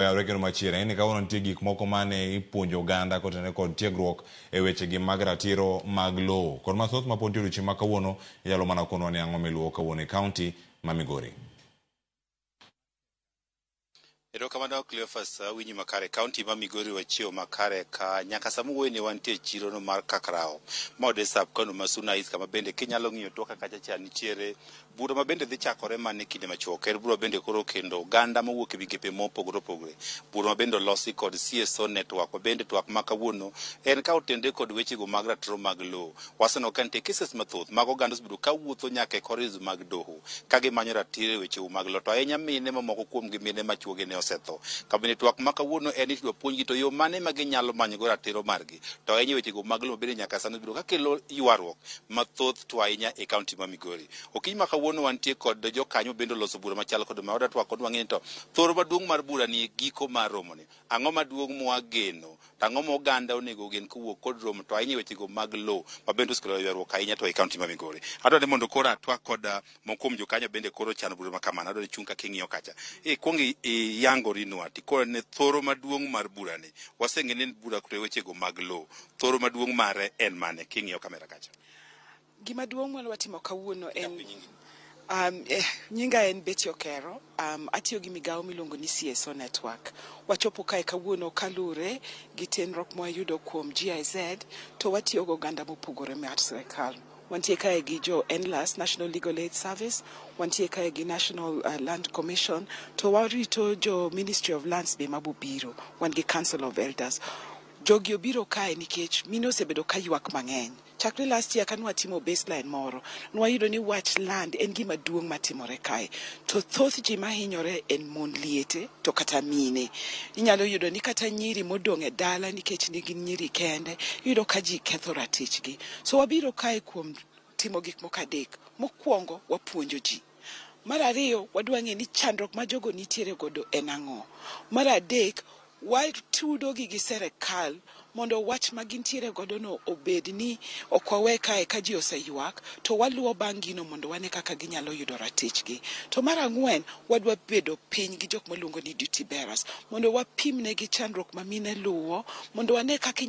Oyawre kendo machiegni ni kawuono nitie gik moko mane ipuonjo oganda kotenore kod tiegruok e wechegi mag ratiro mag lowo. Kod mathoth ma pod nitie odiochieng' ma kawuono, inyalo mana konwa ni ang'o miluwo kawuono e kaunti ma Migori. Erokamano Cleophas, awinji makare. Kaunti ma Migori wachiewo makare ka nyaka sama wuoyo ni wantie e chiro no mar Kakrao ma ode sub county ma Suna East, kama bende kinyalo ng'iyo toka kacha cha nitiere bura ma bende dhi chakore mana e kinde machuok. En bura bende koro kendo oganda mowuok e migepe mopogore opogore. Bura ma bende olosi kod CSO network ma bende twak ma kawuono en ka otende kod wechego mag ratiro mag lowo. Waseneno ka nitie cases mathoth mag oganda osebedo ka wuotho nyaka e corridors mag doho ka gimanyo ratiro e wechego mag lowo. To ahinya mine ma moko kuom gi mine ma chuogi ne osetho. Ka bende twak ma kawuono en ni idwa puonjgi to yo mane ma ginyalo manyogo ratiro margi. To ahinya e wechego mag lowo bende nyaka sani osebedo ka kelo ywaruok mathoth to ahinya e kaunti ma Migori. Okinyi ma kawuono wantie kod jokanyo bende oloso bura machal kod ma. Wadwa twak kod wang'e ni to thoro maduong' mar bura ni e giko mar romoni. Ang'o maduong' mwageno to ang'o ma oganda onego ogen kowuok kod romo to ahinya e wechego mag lowo ma bende osekelo ywaruok ahinya to e kaunti ma Migori. Adwa ni mondo koro atwak kod moko kuom jokanyo bende koro ochano bura ma kamano. Adwa ni chung' kaka ing'iyo kacha. Ikwong iyangorinwa tikone ne thoro maduong' mar burani. Waseng'e ni en bura to e wechego mag lowo. Thoro maduong' mare en mane king'iyo kamera kacha? Gima duong' ma watimo kawuono en nyinga en Betty Okero, atiyo gi migawo miluongo ni CSO Network. Wachopo kae kawuono kalure gi tenruok mwayudo kuom GIZ to watiyo gi oganda mopogore mar sirikal. Wantie kae gi jo NLAS, National Legal Aid Service, wantie kae gi National Land Commission, to warito jo Ministry of Lands be mabobiro. Wan gi Council of Elders. Jogi obiro kae nikech mine osebedo ka ywak mang'eny. Chakre last year kane watimo baseline moro, nwayudo ni wach land en gima duong' matimore kae. To thoth ji mahinyore en mon liete to kata mine. Inyalo yudo ni kata nyiri modong' e dala nikech ne gin nyiri kende, iyudo ka ji ketho ratichgi. So wabiro kae kuom timo gik moko adek. Mokwongo, wapuonjo ji. Mar ariyo, wadwa ng'e ni chandruok ma jogo nitiere godo en ang'o. Mar adek, watudo gi gi serikal mondo wach ma gintiere godo no obed ni ok wawe kae ka ji oseywak to waluwo bang' gino mondo wane kaka ginyalo yudo ratichgi. To mar ang'wen, wadwa bedo piny gi jok maluongo ni duty bearers mondo wapim negi chandruok ma mine luwo mondo wane kaka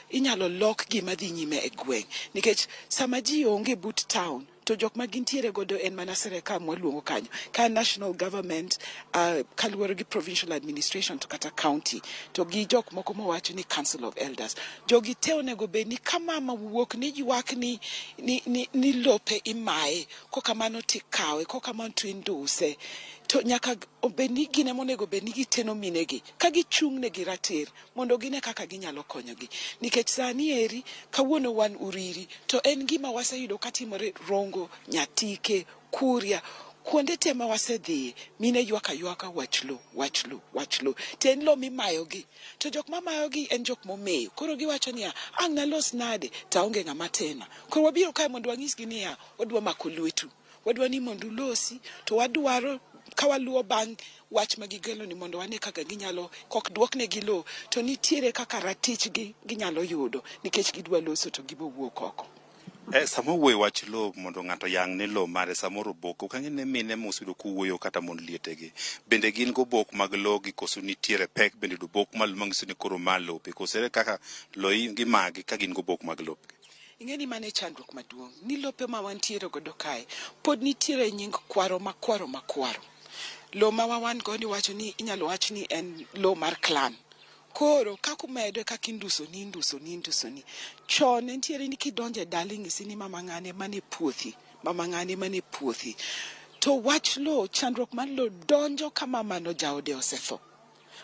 inyalo lok gima dhi nyime e gweng'. Nikech sama ji onge but town to jok ma gintiere godo en mana sirikal mwaluongo kanyo ka national government, kaluwore gi provincial administration to kata county to gi jok moko mawacho ni Council of Elders. Jogi te onego bed ni ka mama wuok ni ywak ni lope imaye, kokamano tikawe, kokamano to induse, to nyaka obed ni gin ema onego bed ni giteno minegi ka gichung' negi ratir mondo gine kaka ginyalo konyogi. Nikech sani eri kawuono wan Uriri to en gima waseyudo katimore Rongo, Nyatike, Kuria, kuonde te ma wasedhiye, mine ywak aywaka wach lo, wach lo, wach lo. To en lo mimayogi. To jok mamayogi en jok momew. Koro giwacho niya, ang' nalos nade to aonge ng'ama tena. Koro wabiro kae mondo wanyisgi niya, wadwa mako lwetu. Wadwa ni mondo ulosi to wadwaro ka waluwo bang' wach ma gigelo ni mondo wane kaka ginyalo kok duoknegi lowo to nitiere kaka ratichgi ginyalo yudo nikech gidwa loso to gibo wuok oko. Sama owuoyo wach lowo mondo ng'ato oyang ne lowo mare samoro obok ok ang'e ne mine mosebedo kowuoyo kata mond lietegi bende gin gobok mag lowo gi koso nitiere pek bende yudo obok mar lowo manyiso ni koro ma lope koso ere kaka lowo gimagi ka gin gobok mag lopgi. Ing'e ni mano e chandruok maduong' ni lope ma wantiere godo kae pod nitiere nying kwaro ma kwaro ma kwaro. Lowo ma wan go iwacho ni inyalo wach ni en lowo mar clan. Koro kaka umedo e kaka indusoni indusoni indusoni. Chon ne nitiere ni kidonjo e dala inyisi ni mama ng'ane mane puothi, mama ng'ane mane puothi. To wach lowo, chandruok mar lowo donjo ka mamano jaode osetho.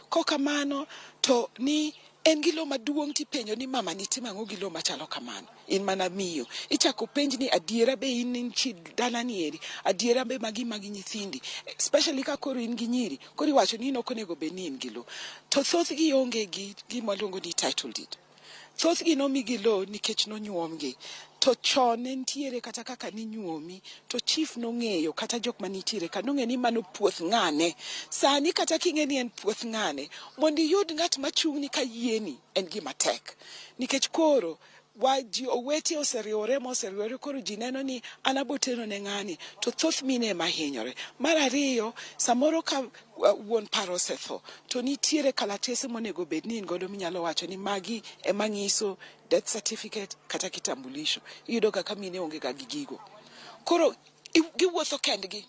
Kokamano to ni en gi lowo maduong' tipenjo ni mama ni timo ang'o gi lowo machalo kamano. In mana miyo. Ichako penj ni adiera be in chi dala ni eri, adiera be magi magi nyithindi. Especially ka koro in gi nyiri, koro iwacho ni in ok onego bed ni in gi lowo. To thothgi onge gi gima waluongo ni title deed. Thothgi nomigi lowo nikech nonyuomgi. To chon ne nitiere kata kaka ninyuomi to chief nong'eyo kata jok manitiere ka nong'eyo ni mano puoth ng'ane. Sani kata king'e ni en puoth ng'ane, mondo iyud ng'at machung'ni ka yieni en gima tek. Nikech koro Wa ji owete oseriwore moseriwore, koro ji neno ni an aboteno ne ng'ani, to thoth mine ema hinyore. Mar ariyo, samoro ka wuon paro osetho, to nitiere kalatese monego bed ni in godo minyalo wacho ni magi ema ng'iso death certificate kata kitambulisho. Iyudo ga ka mine onge ga gi gigo. Koro giwuotho kendgi.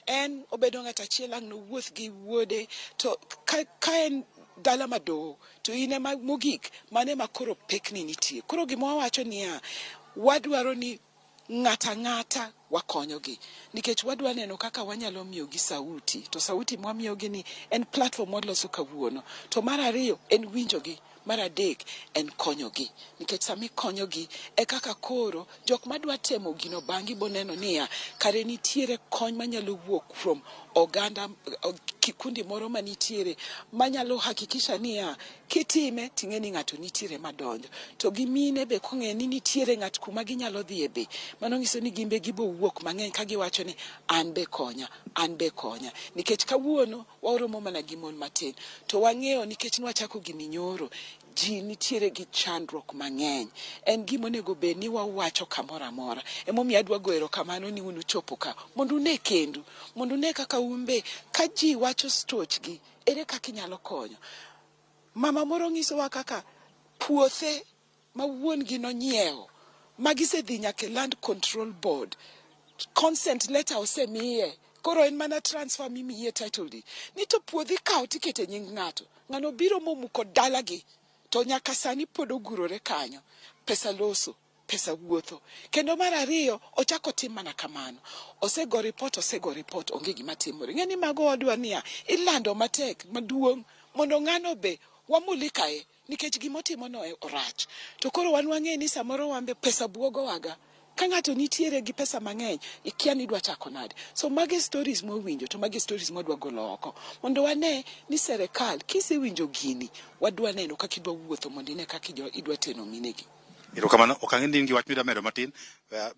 En obedo ng'at achiel ang' nowuoth gi wuode, to ka en dala madoho to in ema mogik, mano ema koro pekni nitie. Koro gima wawacho niya, wadwaro ni ng'ata ang'ata wakonyogi, nikech wadwa neno kaka wanyalo miyogi sauti, to sauti mwamiyogi ni en platform mwaloso kawuono. To mar ariyo en winjogi, mar adek en konyogi, nikech sama ikonyogi e kaka koro jok madwa temo gino bang'i boneno niya kare nitiere kony manyalo wuok from oganda, kikundi moro manitiere manyalo hakikisha niya kitime ting'e ni ng'ato nitiere madonjo. To gi mine be kong'e ni nitiere ng'at kuma ginyalo dhiye be, mano nyiso ni gin be gibo wuok mang'eny ka giwacho ni an be konya, an be konya. Nikech kawuono waromo mana gi mon matin, to wang'eyo nikech nwachako gini nyoro, ji nitiere gi chandruok mang'eny. En gima onego bed ni wawacho kamoro amora. Emomiyo adwa goyo erokamano ni un uchopo ka mondo une kendu, mondo une kaka un be ka ji wacho stochgi, ere kaka inyalo konyo. Mama moro nyisowa kaka puothe ma wuon gi nonyiewo, ma gisedhi nyaka e Land Control Board, consent letter osemiye, koro en mana transfer mimiye title deed. Ni to puodho ikawo tikete nying ng'ato, ng'ano biro momuko dalagi, to nyaka sani pod ogurore kanyo. Pesa loso, pesa wuotho. Kendo mar ariyo, ochako otim mana kamano. Osego report, osego report, onge gima timore. Ing'e ni mago wadwa niya, ilando matek, maduong', mondo ng'ano be wamulikae, nikech gimotimo no orach. To koro wan wang'e ni samoro wan be pesa buogowaga. Ka ng'ato nitiere gi pesa mang'eny, ikia ni idwa chako nade. So magi stories mwawinjo, to magi stories mwadwa golo oko. Mondo wane ni serikal, kisewinjo gini, wadwa neno kaka idwa wuotho mondo ine kaka idwa teno minegi. Erokamano, ok ang'e ni in gi wach midwa medo matin,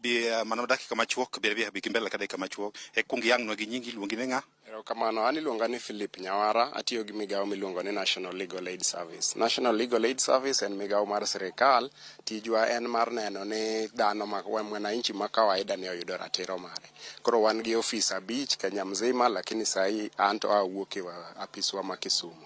bi mana dakika machuok, bi gi mbele ka dakika machuok. E kuong iyangnwa gi nyingi, iluongi ni ng'a? Erokamano, an iluonga ni Philip Nyawara, atiyo gi migawo miluongo ni National Legal Aid Service. National Legal Aid Service en migawo mar sirikal, tijwa en mar neno ni dhano ma mwananchi ma kawaida ni oyudo ratiro mare. Koro wan gi ofis 5 Kenya mzima, lakini sahi an to awuok e apiswa ma Kisumu.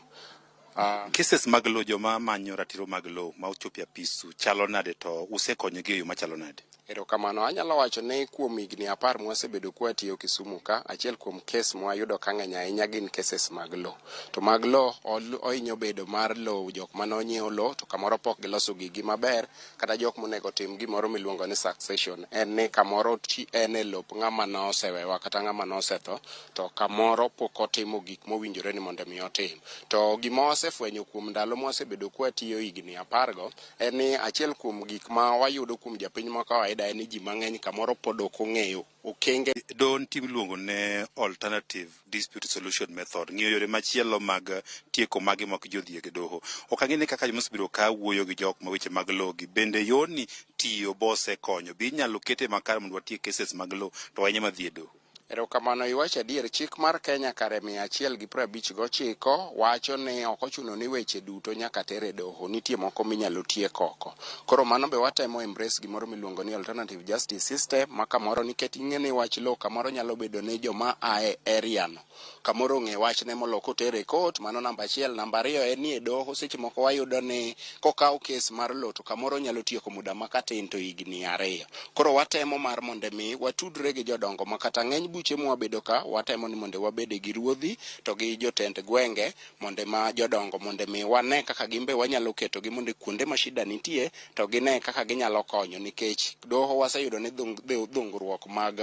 Cases mag lowo, joma manyo ratiro mag lowo ma ochopo e apisu chalo nade, to usekonyogi e yo machalo nade? Erokamano, anyalo wacho ni kuom higni 10 mwasebedo kwatiyo Kisumu ka, achiel kuom kes mwayudo ka ng'eny ahinya gin cases mag lowo. To mag lowo ohinyo bedo mar lowo, jok mane onyiewo lowo to kamoro pok giloso gigi maber, kata jok monego tim gimoro miluongo ni succession. En ni kamoro en e lop ng'ama nosewewa kata ng'ama nosetho, to kamoro pok otimo gik mowinjore ni mondo mi otim. To gima wasefwenyo kuom ndalo mwasebedo kwatiyo higni 10 go, en ni achiel kuom gik ma wayudo kuom japiny ma kawaida en ni ji mang'eny kamoro pod ok ong'eyo okenge. Doho nitie miluongo ne alternative dispute solution method, ng'iyo yore machielo mag tieko magi ma ok ji odhi e doho. Ok ang'e ni kaka joma osebiro ka wuoyo gi jok ma weche mag lowo gi, bende yorni tiyo bosekonyo, be inyalo kete makare mondo watiek cases mag lowo to ahinya madhi e doho? Erokamano, iwacho adier, chik mar Kenya kare 159 wacho ni ok ochuno ni weche duto nyaka ter e doho, nitie moko minyalo tiek oko. Koro mano be watemo embrace gimoro miluongo ni alternative justice system, ma kamoro nikech ing'e ni wach lowo kamoro nyalo bedo ni joma ae area no kamoro ong'e wachne molo kotere e court, mano namba 1. Namba 2 en ni e doho seche moko wayudo ni kokaw kes mar lowo to kamoro nyalo tieko muda makatin to higni 2. Koro watemo mar mondo mi watudre gi jodongo ma kata ng'eny buche mwabedo ka, watemo ni mondo wabede gi ruodhi to gi jotend gwenge mondo ma jodongo mondo mi wane kaka gin be wanyalo ketogi mondo kuonde ma shida nitie to gine kaka ginyalo konyo, nikech doho waseyudo ni dhungruok mag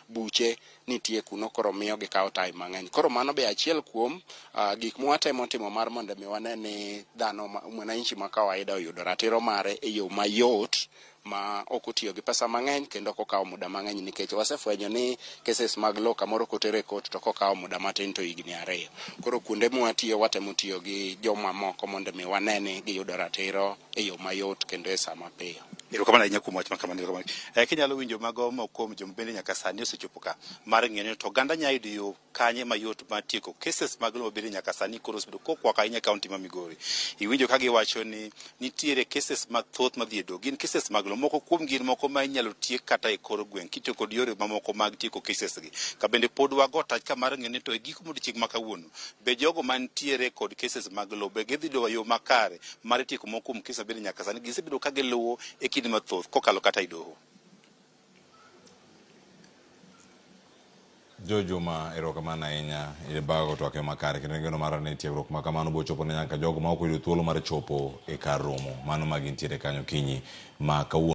buche nitie kuno, koro miyo gikawo time mang'eny. Koro mano be achiel kuom gik mwatemo timo mar mondo mi wane ni dhano mwananchi ma kawaida oyudo ratiro mare e yo mayot ma ok otiyo gi pesa mang'eny kendo ok okawo muda mang'eny, nikech wasefwenyo ni cases mag lowo kamoro kotere e court to kokawo muda matin to higni 2. Koro kuonde mwatiyo watemo tiyo gi joma moko mondo mi wane ni giyudo ratiro e yo mayot kendo e saa mapiyo. Erokamano ahinya kuom wach ma kamano. Erokamano. Kinyalo winjo mago moko kuom joma bende nyaka sani osechopo ka mar ng'eyo ni to oganda nyalo yudo yo kanye mayot mar tieko cases mag lowo bende nyaka sani koro osebedo kokwako ahinya kaunti ma Migori. Iwinjo ka giwacho ni nitiere cases mathoth madhi e doho. Gin cases mag lowo. Moko kuom gin moko ma inyalo tiek kata e kor gweng' kitiyo kod yore mamoko mag tieko cases gi. Ka bende pod wago tach ka mar ng'eyo ni to e giko modiochieng' ma kawuono be jogo mantiere kod cases mag lowo be gidhi yudo yo makare mar tieko moko kuom cases bende nyaka sani gisebedo ka giluwo e kinde mathoth kokalo kata e doho. Jo Juma, erokamano ahinya ibago twak e makare kendo geno mara ni tiegruok ma kamano biro chopo ne nyaka jogo ma ok oyudo thuolo mar chopo e kar romo mano ma gintiere kanyo kinyi ma kawuono.